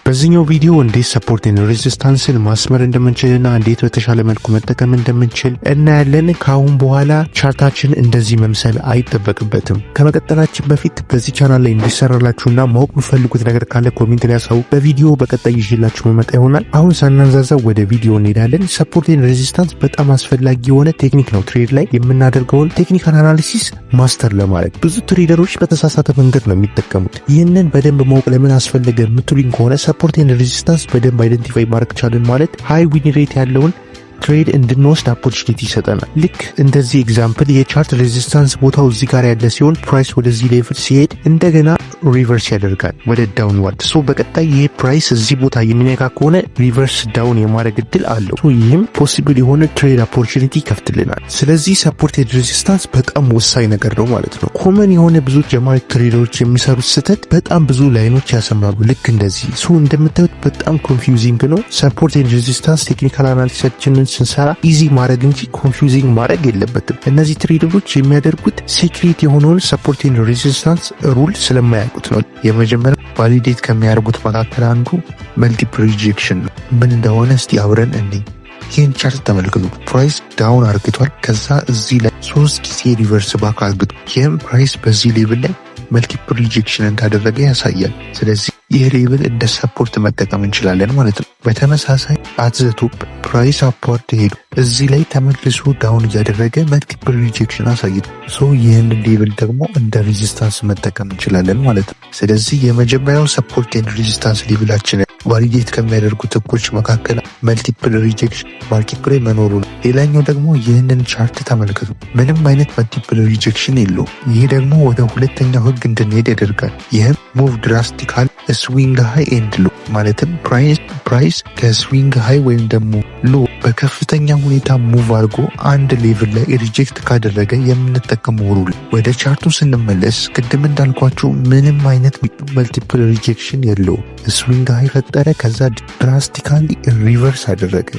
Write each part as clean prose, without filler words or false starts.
በዚህኛው ቪዲዮ እንዴት support and resistance ን ማስመር እንደምንችልና እንዴት በተሻለ መልኩ መጠቀም እንደምንችል እናያለን። ከአሁን በኋላ chart ኣችን እንደዚህ መምሰል አይጠበቅበትም። ከመቀጠላችን በፊት በዚህ ቻናል ላይ እንዲሰራላችሁና ማወቅ የምትፈልጉት ነገር ካለ comment ላይ አሳውቁ። በቪዲዮ በቀጣይ ይዤላችሁ የምመጣ ይሆናል። አሁን ሳናንዛዛ ወደ ቪዲዮ እንሄዳለን። Support and resistance በጣም አስፈላጊ የሆነ technique ነው። Trade ላይ የምናደርገውን technical analysis master ለማድረግ ብዙ trader ኦች በተሳሳተ መንገድ ነው የሚጠቀሙት። ይህንን በደንብ ማወቅ ለምን አስፈለገ የምትሉኝ ከሆነ፣ support and resistance በደንብ identify ማድረግ ቻልን ማለት high win rate ያለውን trade እንድንወስድ opportunity ይሰጠናል። ልክ እንደዚህ example የ chart resistance ቦታው እዚህ ጋር ያለ ሲሆን price ወደዚህ level ሲሄድ እንደገና reverse ያደርጋል ወደ downward። So በቀጣይ ይህ price እዚህ ቦታ የሚነካ ከሆነ reverse down የማድረግ እድል አለው። ይህም possible የሆነ trade opportunity ይከፍትልናል። ስለዚህ support and resistance በጣም ወሳኝ ነገር ነው ማለት ነው። Common የሆነ ብዙ ጀማሪ trader ኦች የሚሰሩት ስህተት በጣም ብዙ line ኦች ያሰምራሉ። ልክ እንደዚህ። So እንደምታዩት በጣም confusing ነው። Support and resistance technical analysis ኣችንን ስንሰራ easy ማድረግ እንጂ confusing ማድረግ የለበትም። እነዚህ trader ኦች የሚያደርጉት secret የሆነውን support and resistance rule ስለማያውቁት ነው። የመጀመሪያው validate ከሚያደርጉት መካከል አንዱ multiple rejection ነው። ምን እንደሆነ እስቲ አብረን እንይ። ይህን chart ተመልክቱ። Price down አርግቷል። ከዛ እዚህ ላይ ሶስት ጊዜ reverse back አርግቷል። ይህም price በዚህ level ላይ multiple rejection እንዳደረገ ያሳያል። ስለዚህ ይህ level እንደ support መጠቀም እንችላለን ማለት ነው። በተመሳሳይ at the top price upward ሄዱ እዚህ ላይ ተመልሶ down እያደረገ multiple rejection አሳይቷል። So ይህንን level ደግሞ እንደ resistance መጠቀም እንችላለን ማለት ነው። ስለዚህ የመጀመሪያው support and resistance level ኣችንን validate ከሚያደርጉት ህጎች መካከል multiple rejection market ላይ መኖሩ ነው። ሌላኛው ደግሞ ይህንን chart ተመልከቱ። ምንም አይነት multiple rejection የለውም። ይህ ደግሞ ወደ ሁለተኛው ህግ እንድንሄድ ያደርጋል። ይህም move drastically swing high and low፣ ማለትም price ከ swing high ወይም ደግሞ low በከፍተኛ ሁኔታ move አድርጎ አንድ level ላይ reject ካደረገ የምንጠቀመው rule። ወደ chart ኡ ስንመለስ ቅድም እንዳልኳችሁ ምንም አይነት multiple rejection የለውም። Swing high ፈጠረ፣ ከዛ drastically reverse አደረገ።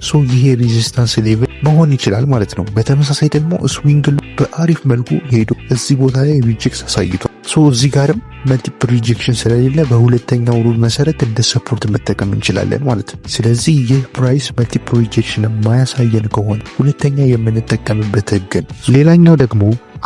So ይሄ resistance level መሆን ይችላል ማለት ነው። በተመሳሳይ ደግሞ swing low በአሪፍ መልኩ ሄዶ እዚህ ቦታ ላይ reject አሳይቷል። So እዚህ ጋርም multiple rejection ስለሌለ በሁለተኛው rule መሰረት እንደ support መጠቀም እንችላለን ማለት ነው። ስለዚህ ይህ price multiple rejection የማያሳየን ከሆነ ሁለተኛ የምንጠቀምበት ህግ ነው። ሌላኛው ደግሞ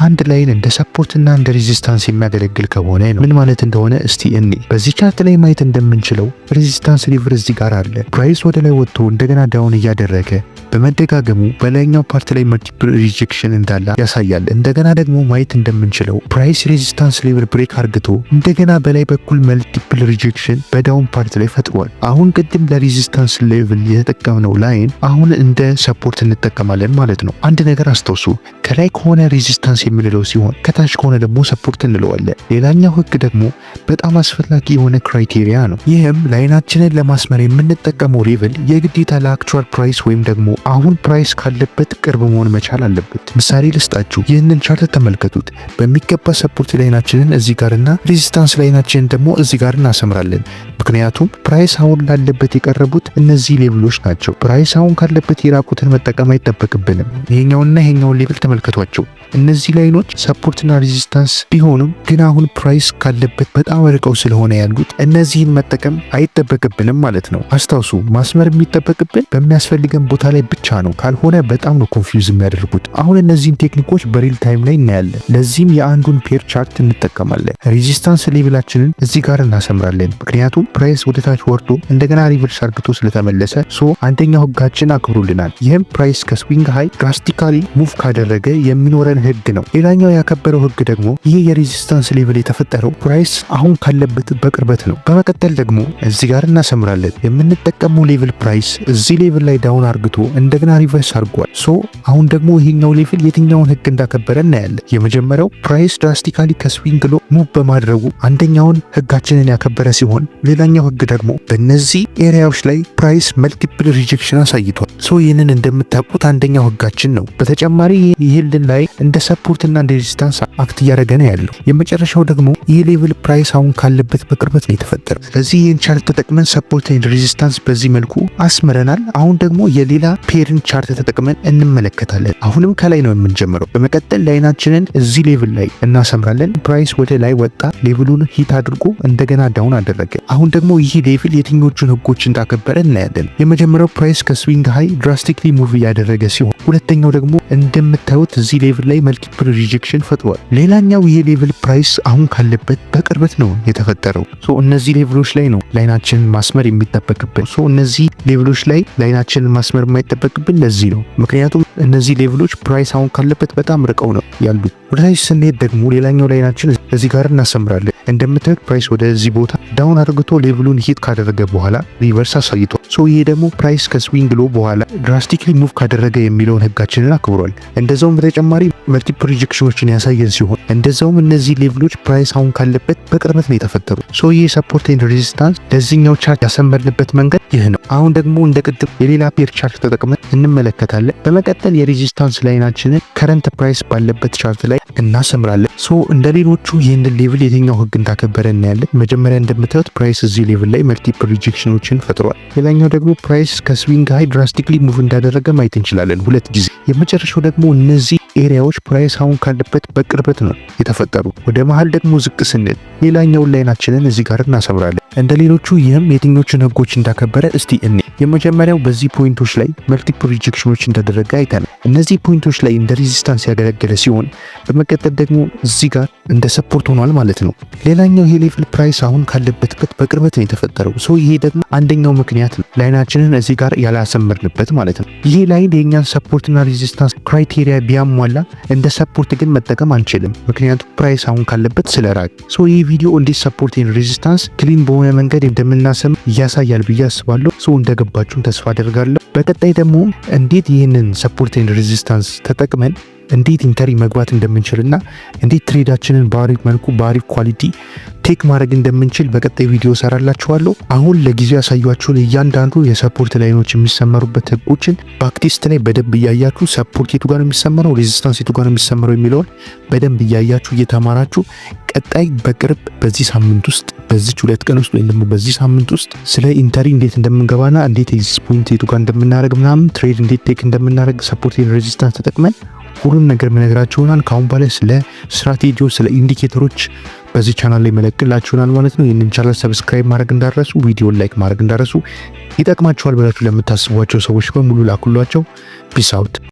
አንድ line እንደ support እና እንደ resistance የሚያገለግል ከሆነ ነው። ምን ማለት እንደሆነ እስቲ እኔ በዚህ chart ላይ ማየት እንደምንችለው resistance level እዚህ ጋር አለ። Price ወደ ላይ ወጥቶ እንደገና down እያደረገ በመደጋገሙ በላይኛው part ላይ multiple rejection እንዳለ ያሳያል። እንደገና ደግሞ ማየት እንደምንችለው price resistance level break አርግቶ እንደገና በላይ በኩል multiple rejection በ down part ላይ ፈጥሯል። አሁን ቅድም ለ resistance level የተጠቀምነው line አሁን እንደ support እንጠቀማለን ማለት ነው። አንድ ነገር አስታውሱ፣ ከላይ ከሆነ resistance የምንለው ሲሆን ከታች ከሆነ ደግሞ support እንለዋለን። ሌላኛው ህግ ደግሞ በጣም አስፈላጊ የሆነ criteria ነው። ይህም line ኣችንን ለማስመር የምንጠቀመው level የግዴታ ለ actual price ወይም ደግሞ አሁን price ካለበት ቅርብ መሆን መቻል አለበት። ምሳሌ ልስጣችሁ። ይህንን chart ተመልከቱት። በሚገባ support line ኣችንን እዚህ ጋርና resistance line ኣችንን ደግሞ እዚህ ጋር እናሰምራለን። ምክንያቱም price አሁን ላለበት የቀረቡት እነዚህ level ኦች ናቸው። Price አሁን ካለበት የራቁትን መጠቀም አይጠበቅብንም። ይሄኛውንና ይሄኛውን level ተመልከቷቸው። እነዚህ line ኦች support ና resistance ቢሆኑም ግን አሁን price ካለበት በጣም ርቀው ስለሆነ ያሉት እነዚህን መጠቀም አይጠበቅብንም ማለት ነው። አስታውሱ፣ ማስመር የሚጠበቅብን በሚያስፈልገን ቦታ ላይ ብቻ ነው። ካልሆነ በጣም ነው confuse የሚያደርጉት። አሁን እነዚህን technique ኦች በ real time ላይ እናያለን። ለዚህም የአንዱን pair chart እንጠቀማለን። Resistance level ኣችንን እዚህ ጋር እናሰምራለን። ምክንያቱም price ወደ ታች ወርዶ እንደገና reverse አርግቶ ስለተመለሰ፣ so አንደኛው ህጋችን አክብሮልናል። ይህም price ከ swing high drastically move ካደረገ የሚኖረን ህግ ነው። ሌላኛው ያከበረው ህግ ደግሞ ይህ የ resistance level የተፈጠረው price አሁን ካለበት በቅርበት ነው። በመቀጠል ደግሞ እዚህ ጋር እናሰምራለን። የምንጠቀመው level price እዚህ level ላይ down አርግቶ እንደገና reverse አድርጓል። So አሁን ደግሞ ይሄኛው level የትኛውን ህግ እንዳከበረ እናያለን። የመጀመሪያው price drastically ከ swing low move በማድረጉ አንደኛውን ህጋችንን ያከበረ ሲሆን፣ ሌላኛው ህግ ደግሞ በእነዚህ area ዎች ላይ price multiple rejection አሳይቷል። So ይህንን እንደምታውቁት አንደኛው ህጋችን ነው። በተጨማሪ ይህንን line እንደ support እና እንደ resistance act እያደረገ ነው ያለው። የመጨረሻው ደግሞ ይህ level price አሁን ካለበት በቅርበት ነው የተፈጠረው። ስለዚህ ይህን chart ተጠቅመን support and resistance በዚህ መልኩ አስምረናል። አሁን ደግሞ የሌላ pair ን chart ተጠቅመን እንመለከታለን። አሁንም ከላይ ነው የምንጀምረው። በመቀጠል line ኣችንን እዚህ level ላይ እናሰምራለን። Price ወደ ላይ ወጣ፣ level ኡን hit አድርጎ እንደገና down አደረገ። አሁን ደግሞ ይህ level የትኞቹን ህጎች እንዳከበረ እናያለን። የመጀመሪያው price ከ swing high drastically move እያደረገ ሲሆን፣ ሁለተኛው ደግሞ እንደምታዩት እዚህ level ላይ multiple rejection ፈጥሯል። ሌላኛው ይህ level price አሁን ካለበት በቅርበት ነው የተፈጠረው። So እነዚህ level ኦች ላይ ነው line ኣችንን ማስመር የሚጠበቅብን። So እነዚህ level ኦች ላይ line ኣችንን ማስመር የማይጠበቅብን ለዚህ ነው። ምክንያቱም እነዚህ level ኦች price አሁን ካለበት በጣም ርቀው ነው ያሉት። ወደ ታች ስንሄድ ደግሞ ሌላኛው line ኣችን እዚህ ጋር እናሰምራለን። እንደምታዩት price ወደዚህ ቦታ down አድርግቶ level ኡን hit ካደረገ በኋላ reverse አሳይቷል። So ይሄ ደግሞ price ከ swing low በኋላ drastically move ካደረገ የሚለውን ህጋችንን አክብሯል። እንደዛውም በተጨማሪ multiple rejection ኦችን ያሳየን ሲሆን፣ እንደዛውም እነዚህ level ኦች price አሁን ካለበት በቅርበት ነው የተፈጠሩ። So ይህ support and resistance ለዚህኛው chart ያሰመርንበት መንገድ ይህ ነው። አሁን ደግሞ እንደ ቅድም የሌላ pair chart ተጠቅመን እንመለከታለን። በመቀጠል የ resistance line ኣችንን current price ባለበት chart ላይ እናሰምራለን። So እንደ ሌሎቹ ይህንን level የትኛው ህግ እንዳከበረ እናያለን። መጀመሪያ እንደምታዩት price እዚህ level ላይ multiple rejection ኦችን ፈጥሯል። ሌላኛው ደግሞ price ከ swing high drastically move እንዳደረገ ማየት እንችላለን ሁለት ጊዜ። የመጨረሻው ደግሞ እነዚህ area ዎች price አሁን ካለበት በቅርበት ነው የተፈጠሩ። ወደ መሀል ደግሞ ዝቅ ስንል ሌላኛውን line ኣችንን እዚህ ጋር እናሰምራለን። እንደ ሌሎቹ ይህም የትኞቹን ህጎች እንዳከበረ እስቲ እኔ የመጀመሪያው በዚህ point ኦች ላይ multiple rejection ኦች እንዳደረገ አይተናል። እነዚህ point ኦች ላይ እንደ resistance ያገለገለ ሲሆን፣ በመቀጠል ደግሞ እዚህ ጋር እንደ support ሆኗል ማለት ነው። ሌላኛው ይሄ level price አሁን ካለበት በቅርበት ነው የተፈጠረው። So ይሄ ደግሞ አንደኛው ምክንያት ነው line ኣችንን እዚህ ጋር ያላሰመርንበት ማለት ነው። ይሄ line የእኛን support ና resistance criteria ቢያሟላ እንደ support ግን መጠቀም አንችልም፣ ምክንያቱም price አሁን ካለበት ስለራቀ። So ይህ ቪዲዮ እንዴት support resistance clean በሆነ መንገድ እንደምናሰምር ያሳያል ብዬ አስባለሁ። So እንደገባችሁም ተስፋ አደርጋለሁ። በቀጣይ ደግሞ እንዴት ይህንን support and resistance ተጠቅመን እንዴት entry መግባት እንደምንችልና እንዴት trade ኣችንን በአሪፍ መልኩ በአሪፍ quality take ማድረግ እንደምንችል በቀጣይ ቪዲዮ ሰራላችኋለሁ። አሁን ለጊዜው ያሳየኋችሁን እያንዳንዱ የ support line ኦች የሚሰመሩበት ህጎችን backtest ላይ በደንብ እያያችሁ support የቱ ጋር ነው የሚሰመረው፣ resistance የቱ ጋር ነው የሚሰመረው የሚለውን በደንብ እያያችሁ እየተማራችሁ፣ ቀጣይ በቅርብ በዚህ ሳምንት ውስጥ፣ በዚች 2 ቀን ውስጥ ወይም ደግሞ በዚህ ሳምንት ውስጥ ስለ entry እንዴት እንደምንገባና እንዴት exit point የቱ ጋር እንደምናደርግ ምናምን፣ trade እንዴት take እንደምናደርግ support resistance ተጠቅመን ሁሉን ነገር ምነግራችሁ ይሆናል። ከአሁን በኋላ ስለ ስትራቴጂዎች፣ ስለ indicator ኦች በዚህ ቻናል ላይ መለቅላችሁ ይሆናል ማለት ነው። ይህንን channel subscribe ማድረግ እንዳትረሱ፣ ቪዲዮን like ማድረግ እንዳትረሱ፣ ይጠቅማቸዋል ብላችሁ ለምታስቧቸው ሰዎች በሙሉ ላኩሏቸው። Peace out።